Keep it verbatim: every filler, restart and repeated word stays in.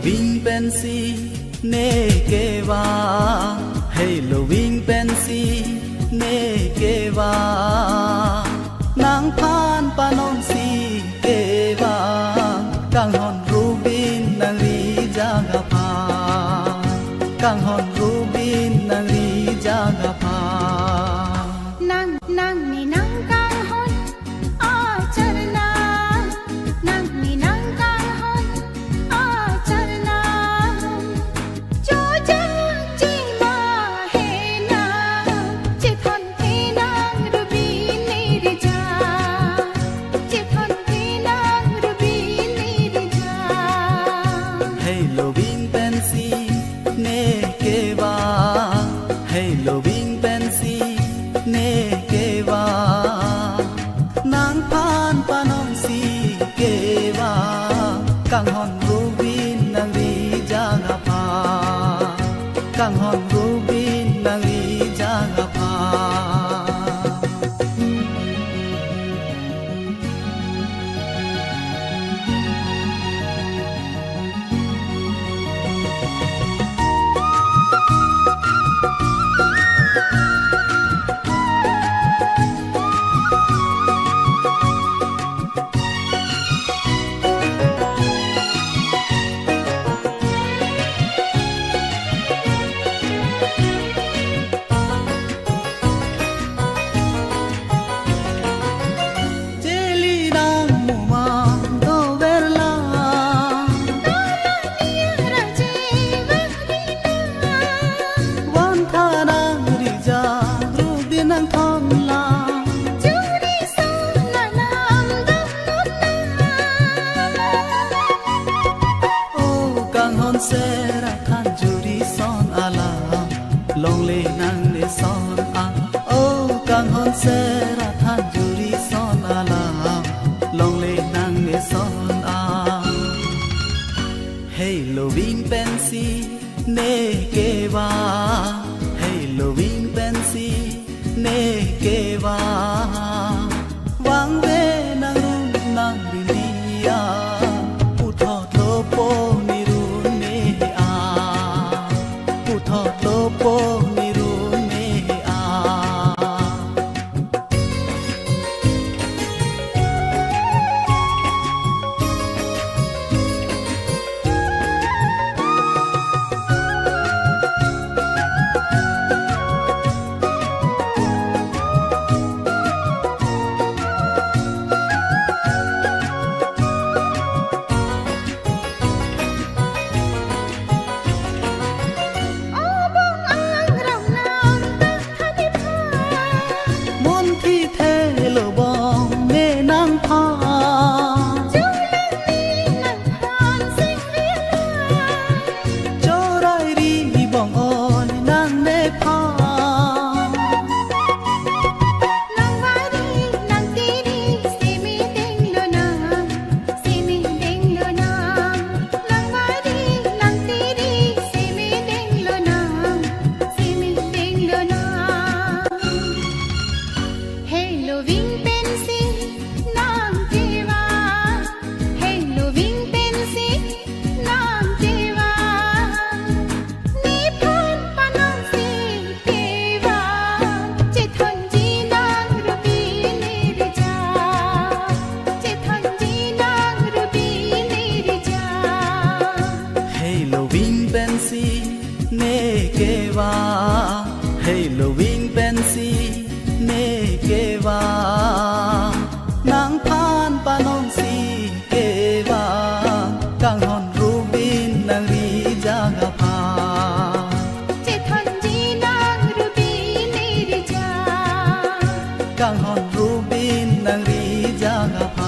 Ving pensi ne kevang, hei lo ving pensi ne kevang. Nangphan panongsi kevang, kanghon rubin nangri jang aphan, kanghon rubin nangri jang aphan. Nang, nangni nangkanghon acharna, nangni nangkanghon acharna. Chojang chima hena, chethon thenang rubin nirja, chethon thenang rubin nirja. Hei lo ving pensi ne kevang, hei lo ving pensi ne kevang. Nangphan panongsi kevang, kanghon rubin nangri jang aphan, kanghon rubin nangri jang aphan. Cheli nang mumang doverlang, vantha nangri jang rubin nangthonlang. O kanghon sera than juri son alam, longle nangne son a. O kanghon sera than juri son alam, longle nangne son a. Hei lo ving pensi ne kevang, hei lo ving pensi ne kevang. Vangve nang run nang bindia, puthot lo poni run ne a, puthot lo poni run ne a. Munthi thelo bong ne nangphan, chorai ri bong oi nangnephan. Hei lo ving pensi nang kevang, hei lo ving pensi nang kevang. Nephan panongsi kevang, chethonji nang rubin nirja, chethonji nang rubin nirja. Hei lo ving pensi ne kevang, hei lo ving pensi ne kevang. Nangphan panongsi kevang, kanghon rubin nangri jang aphan, chethonji nang rubin nirja, kanghon rubin nangri jang aphan.